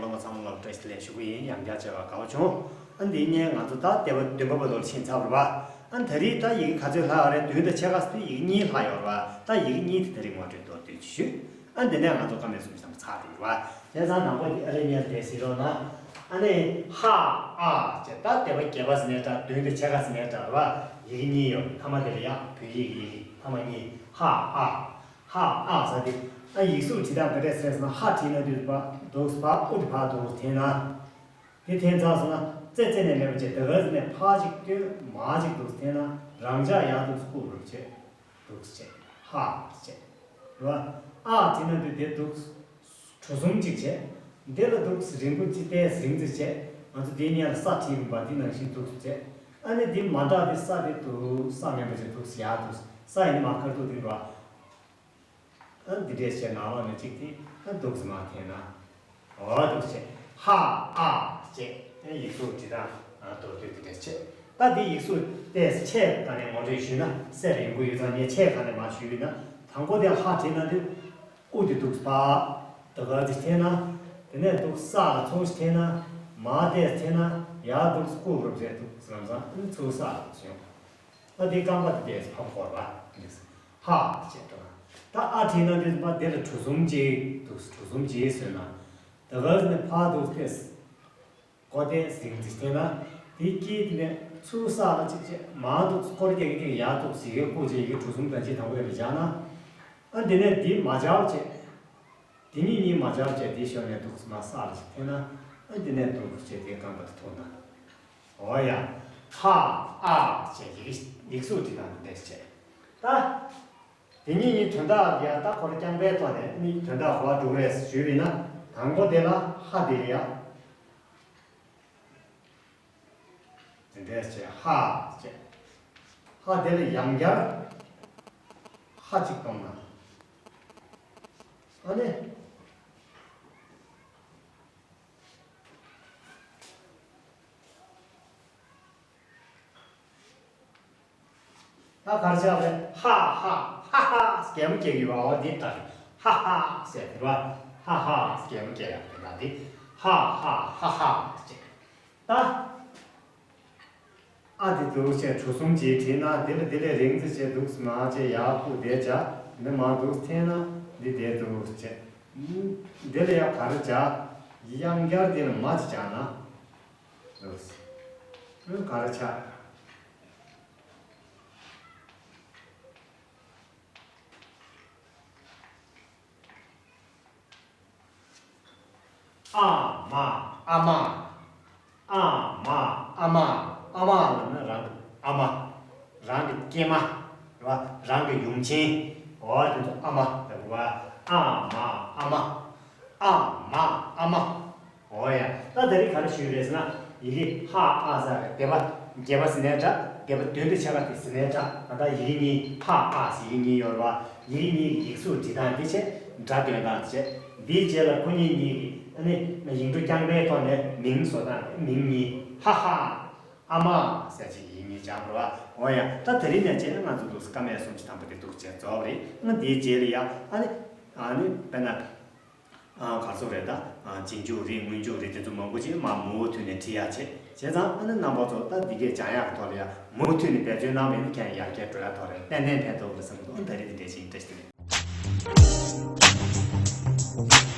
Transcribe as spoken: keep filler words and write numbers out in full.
སློབ་མ་ཚང་མ་ལ་བཀྲ་ཤིས་བདེ་ལེགས་ཞུ་གི་ཡིན། ཡང་བསྐྱར་མཇལ་བར་དགའ་བ་བྱུང་། ཨ་འདི་ནས་ང་ཚོ་ད་སྡེ་པ་བདུན་པ་བར་དུ་ཕྱིན་ཚར་བ་རེད་པ། ཨ་ད་རེས་ད་ཡི་གེ་ག་ཚོད་ལྷག་ཡོད་རེད། བདུན་དང་ཕྱེད་ཀ་ཟེར་དུས་ཡི་གེ་གཉིས་ལྷག་ཡོད་རེད་པ། ད་ཡི་གེ་གཉིས་དེ་ད་རེས་ངོ་སྤྲོད་མདོར་བསྡུས་ཅིག་ཞུས། ཨ་འདི་ནས་ང་ཚོ་ཀ་མད་སུམ་བཞི་ཐམ་པ་ཚར་བསྡད་ཡོད་རེད་པ། བྱས་ཙང་དང་པོ་དེ་ཨ་རེ་ཉལ་དེ་ཟེར་རོགས་གནང་། ཨ་ནི་ཧ་ཨ་ཅེས། ད་སྡེ་པ་བརྒྱད་པ་ཟེར་ནའི་འདྲ། བདུན་དང་ཕྱེད་ཀ་ཟེར་ནའི་འདྲ་རེད་པ། ཡི་གེ་གཉིས་ཡོད། ཐ་མ་དེ་ལ་ཡང་བོད་ཡིག་གི་ཡི་གེ་ཐ་མ་གཉིས། ཧ་ཨ། ཧ་ཨ་ཟེར་དེ། ཨ་ཡིག་གཟུགས་བྲིས་སྟངས་ག་འདྲས་ཟེར་ན། ཧ་བྲིས་ན་དུས་ཕར་འདུག་ཕར་དབུ་དེ་ཕར་འདུག་འཐེན་ན། དེ་འཐེན་ཚར་སོང་ན་རྩེ་རྩེ་ནས་མེད་པ་བྱས། ད་ག་ཟེར་ནས་ཕར་ཅིག་བཏོན། མར་ཅིག་འདུག་འཐེན་ན། རང་འཇགས་ཡར་འདུག་བཀུག་རུབ་བྱས། འདུག་བྱས། ཧ་བྱས། རེད་པ། ཨ་བྲིས་ན་དུས་དེ་འདུག་གྲུ་གསུམ་ཅིག་བྱས། འདི་ལ་འདུག་རིང་པོ་ཅིག་ཏོག་ཙམ་རིང་ཙམ་བྱས། ང་ཚོ་དེའི་སྔོན་ལ་ས་བྲིས་ཡིན་པ། དེ་ནང་བཞིན་འདུག་བྱས། ཨ་ནི་དེ་མ་འདྲ་དེ་ས་དེ་འདུག་ས་མེད་པ་བྱས་འདུག་ཡར་འདུག་ས་ཡིན་ན་མར་ཁ་ཐུག་དེ་རེད་པ། ཨ་འདི་འདྲས་བྱས་ནང་ལོགས་ནས་གཅིག་དེ་ཨ་འདུག་སེ་མར་འཐེན་ན། འོ་འདུག་བྱས། ཧ་ཨ་བྱས། ཨ་ཡིག་གཟུགས་བྲིས་སྟངས་མདོར་བསྡུས་འདི་འདྲས་བྱས། ད་འདི་ཡིག་གཟུགས་ཏོག་ཙམ་ཆེ་སྒང་ནས་ངོ་སྤྲོད་ཞུས་ན་གསལ་པོ་ཡོང་གི་ཡོད་ཙང་། ངས་ཆེ་སྒང་ནས་མར་ཞུས་ན། དང་པོ་དེ་ཧ་བྲིས་ན་དུས་དབུ་དེ་འདུག་སེ་ཕར་ད་ག་ཙམ་འཐེན་ན། དེ་ནས་འདུག་སེ་ས་ལ་ཚུར་འཐེན་ན། མར་ཏོག་ཙམ་འཐེན་ན། ཡར་འདུག་སེ་བཀུག་རུབ་བྱས་འདུག་སེ་ལམ་སང་ཨ་ནི་ཚུར་ས་ལ་འདུག་སེ་ཡོང་། ད་འདི་རྐང་པ་དེ་ཏོག་ཙམ་ཕར་འཁོར་བ་འདུག་སེ་ཧ་བྱས་འགྲོ། ད་ཨ་བྲིས་ན་དུས་ཕར་དེ་ལ་གྲུ་གསུམ་ཅིག་འདུག་སེ། གྲུ་གསུམ་ཅིག་བཟོས་ན། ད་ག་ཟེར་ནས་ཕར་འདུག་སེ་ཏོག་ཙམ་མགོ་དེ་ཟིང་ཙིག་འཐེན་ན། དེའི་དཀྱིལ་དེ་ནས་ཚུར་ས་ལ་གཅིག་བྱས། མར་འདུག་སེ་སྐོར་རྒྱག་གི་ཡར་འདུག་སེ་ཡི་གེ་བཀུག་བྱས། ཡི་གེ་གྲུ་གསུམ་དང་གཅིག་དང་པོ་ཡར་ལ་བཞག་ན། ཨ་འདི་ནས་འདི་མ་སྦྱར་བྱས། དེ་གཉིས་གཉིས་མ་སྦྱར་བྱས། དེའི་ཞོར་ནས་འདུག་སེ་མར་ས་ལ་གཅིག་འཐེན་ན། ཨ་འདི་ནས་འདུག་སེ་བྱས་དེའི་རྐང་པ་དེ་ཐུག་ན། འོ་ཡ། ཧ་ཨ་བྱས་ཡི་གེ་ཡིག་གཟུགས་བྲིས་སྟངས་འདི་འདྲས་བྱས། ད་དེ་གཉིས་གཉིས་དོན་དག་ཡ་ད་ཁོ་རང་རྐྱང་པའི་ཐོག་ནས་ནི་དོན་དག་ག་པར་འགྲོ་གི་རེད་ཞུས་པ་ཡིན་ན། དང་པོ་དེ་ལ་ཧ་དེ་ལ་ཡ། དེ་འདྲས་བྱས་ཧ་བྱས། ཧ་དེ་ལ་ཡང་བསྐྱར་ཧ་གཅིག་གཏོང་ན། ཨ་ནི། ད་ག་རེ་བྱས་པ་རེད། ཧ་ཧ་ཧ་ཧ་གད་མོ་བགད་ཀྱི་ཡོད་པ། འོ་འདི་ལྟར་ཧ་ཧ་ཟེར་དེ་རེད་པ། ཧ་ཧ་གད་མོ་བགད་ཡག་དེ་ལ་འདི། ཧ་ཧ་ཧ་ཧ་ཟེར། ད་ཨ་དེ་འདུག་སེ་གྲུ་གསུམ་ཅིག་བྲིས་ན། དེ་ལ་དེ་ལས་རིང་ཙམ་བྱས་འདུག་སེ་མར་བྱས་ཡར་བཀུག་བསྡད་བྱས། འདི་མར་འདུག་སེ་འཐེན་ན་འདི་བསྡད་འདུག་སེ་བྱས། འདི་ལ་ཡང་ག་རེ་བྱས། ཡང་བསྐྱར་དེ་ལ་མར་ཅིག་བྱས་ན། འདུག་སེ། ག་རེ་བྱས། ཨ་མ། ཨ་མ། ཨ་མ། ཨ་མ། ཨ་མ་ལབ་ན་རང་གི་ཨ་མ། རང་གི་སྐྱེས་མ། རེད་པ། རང་གི་ཡུམ་ཆེན། འོ་དེ་ཚོ་ཨ་མ་ལབ་དགོས་པ། ཨ་མ། ཨ་མ། ཨ་མ། ཨ་མ། འོ་ཡ། ད་དེ་རིང་ག་རེ་ཞུས་རེད་ཟེར་ན། ཡི་གེ་ཧ་ཨ་ཟེར་བའི་སྡེ་པ་བརྒྱད་པ་ཟེར་ནའི་འདྲ། སྡེ་པ་བདུན་དང་ཕྱེད་ཀ་དེ་ཟེར་ནའི་འདྲ། ད་ལྟ་ཡི་གེ་གཉིས་ཧ་ཨ་ཟེར་ཡི་གེ་གཉིས་ཡོད་རེད་པ། ཡི་གེ་གཉིས་ཀྱི་ཡིག་གཟུགས་འབྲི་སྟངས་དེ་བྱས། སྒྲ་འདོན་སྟངས་དེ་བྱས། འདིའི་རྗེས་ལ་ཁོ་གཉིས་གཉིས་ཀྱི་ཨ་ནི་ཡིག་འབྲུ་རྐྱང་པའི་ཐོག་ནས་མིང་བཟོ་སྟངས། མིང་གཉིས། ཧ་ཧ། ཨ་མ་ཟེར་ཅིག་ཡིག་གཉིས་སྦྱར་དགོས་རེད་པ། འོ་ཡ། ད་དེ་རིང་ནས་བྱས་ང་ཚོ་འདུག་སེ་ཀ་མད་སུམ་བཞི་ཐམ་པ་དེ་འདུག་སེ་བྱས་རྫོགས་པ་རེད། ང་འདིའི་རྗེས་ལ་ཡ་ཨ་ནི་ཨ་ནི་དཔེར་ན། ཨ་ག་ཚོད་རེད། ད་ཨ་རྗེས་འཇུག་རེད། སྔོན་འཇུག་རེད། དེ་ཚོ་མང་པོ་ཅིག་མར་མུ་མཐུད་ནས་བྲིས་ཡག་བྱས། བྱས་ཙང་ཨ་ནི་རྣམ་པ་ཚོ་ད་འདི་གས་སྦྱང་ཡག་གི་ཐོག་ལ་ཡ་མུ་མཐུད་ནས་འབད་བརྩོན་གནང་བ་ཡིན་ན་ཁྱེད་ཡར་རྒྱས་འགྲོ་ཡག་ཐོག་ལ་ཏན་ཏན་ཕན་ཐོགས་རེད་བསམ་གི་འདུག་ཨ་ད་རེས་འདི་འདྲས་ཞིག་ཡིན། བཀྲ་ཤིས་བདེ་ལེགས།